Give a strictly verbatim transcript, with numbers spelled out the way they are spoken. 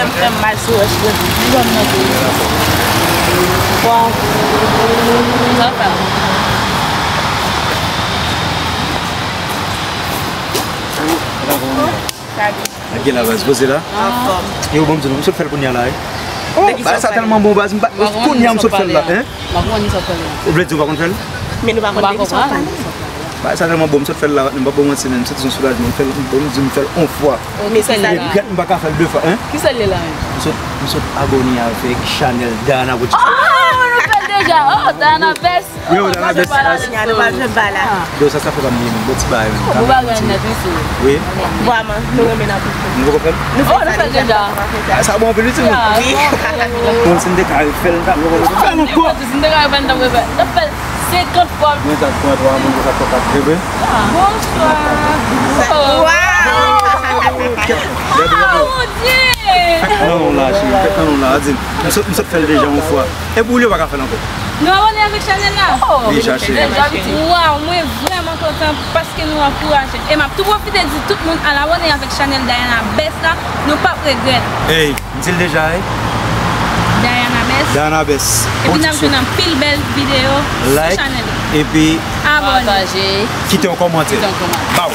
Fè m mal sou wòch, li ban m nan tou. Waw. Sa fè m. Sa di. Ak gen la baz, poze la. Anfòm. Yo, bon, m di nou, m sot fè l kounye a la, wi. Oh, bagay sa tèlman bon, baz, m pa, kounye a m sot fè l la, hein? M pa konn sa fè l la. Ou vle di ou pa konn fè l? Men nou pa konn de ki sa w pale. Bagay sa tèlman bon, m sot fè l la, m pa ba w manti, men m santi son soulajman, m fè l, m di m fè l on fwa. Regrèt m pa ka fè l de fwa, hein? Ki sèl li la menm? M sot, m sot abòne avèk chanèl Diana Boutique. Oh, nou fè l deja. Oh, Diana Best. Wi, wi, Diana Best. Diana Best. Yo, sa, sa fè pa m byen, bon ti bagay, menm. Oh, bon bagay nèt, wi, sou. Wi. Vrèman, nou renmen l anpil. Nou poko fè l? Nou fè l deja. Ah, sa bon anpil, wi, ti moun. Wi. Bon, si m te ka refè l, m ta refè l ankò. Si m te ka refè l, m ta refè l. Senkant fwa. Mwen sa pran twa moun sa fè kat bebe. Bonswa. Waw. Ah, mon Dieu. Fèt nan nou la, cheri. Fèt nan nou la. Di, m sot, m sot fè l deja yon fwa. Epi ou li pa ka fè l ankò. Nou abòne avèk chanèl la? Deja, cheri. Waw, mwen vrèman kontan paske nou ankouraje m. E m ap tou pwofite di tout moun al abòne avèk chanèl Diana Best la. Nou p ap regrèt. Ey, m di l deja, ey. Diana Best. Diana Best. Epi n ap jwenn anpil bèl videyo sou chanèl. Like, epi abòne. Pataje. Kite yon kòmantè. Kite yon kòmantè. Baw.